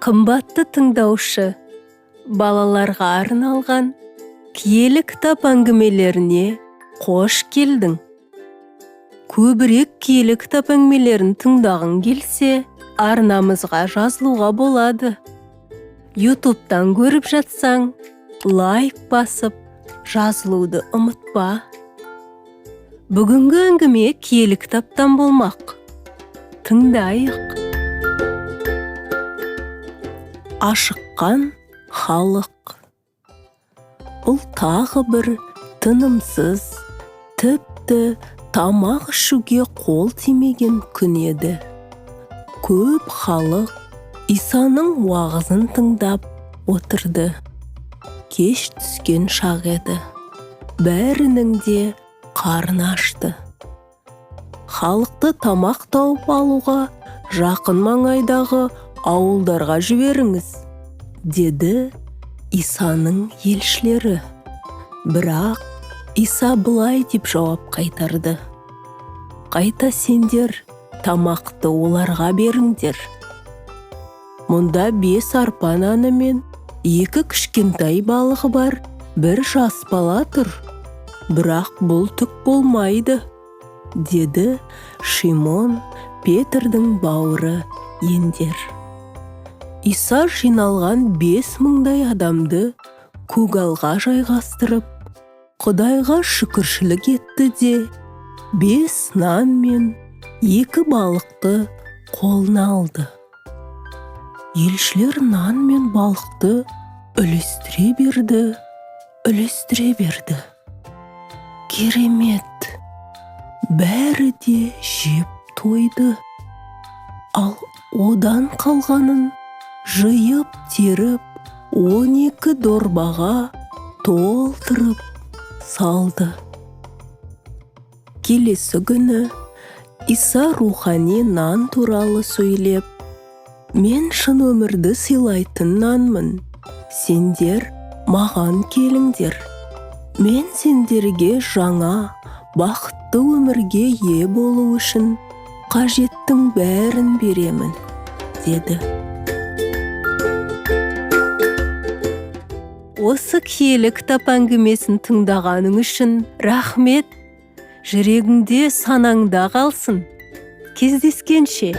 Қымбатты тыңдаушы, балаларға арналған киелі кітап әңгімелеріне қош келдің. Көбірек киелі кітап әңгімелерін тыңдағың келсе, арнамызға жазылуға болады. Ютубтан көріп жатсаң, лайк басып, жазылуды ұмытпа. Бүгінгі әңгіме киелі кітаптан болмақ. Тыңдайық. Ашыққан халық. Бұл тағы бір тынымсыз, тіпті тамақ ішуге қол тимеген күн еді. Көп халық Исаның уағызын тыңдап отырды. Кеш түскен шақ еді. Бәрінің де қарны ашты. Халықты тамақ тауып алуға жақын маңайдағы ауылдарға жіберіңіз, деді Исаның елшілері. Бірақ Иса былай деп жауап қайтарды: «Қайта сендер тамақты оларға беріңдер. Мұнда 5 арпа наны мен 2 кішкентай балығы бар бір жас бала тұр. Бірақ бұл түк болмайды», деді Шимон Петрдің бауыры Ендер. Иса жиналған 5000-дай адамды көгалға жайғастырып, Құдайға шүкіршілік етті де, 5 нан мен 2 балықты қолына алды. Елшілер нан мен балықты үлестіре берді, үлестіре берді. Керемет! Бәрі де жеп тойды. Ал одан қалғанын жиып теріп, 12 дорбаға толтырып салды. Келесі күні Иса рухани нан туралы сөйлеп, «Мен шын өмірді сыйлайтын нанмын, сендер маған келіңдер. Мен сендерге жаңа, бақытты өмірге ие болу үшін қажеттің бәрін беремін», деді. Осы киелі кітап әңгімесін тыңдағаның үшін рахмет. Жүрегіңде, санаңда қалсын. Кездескенше.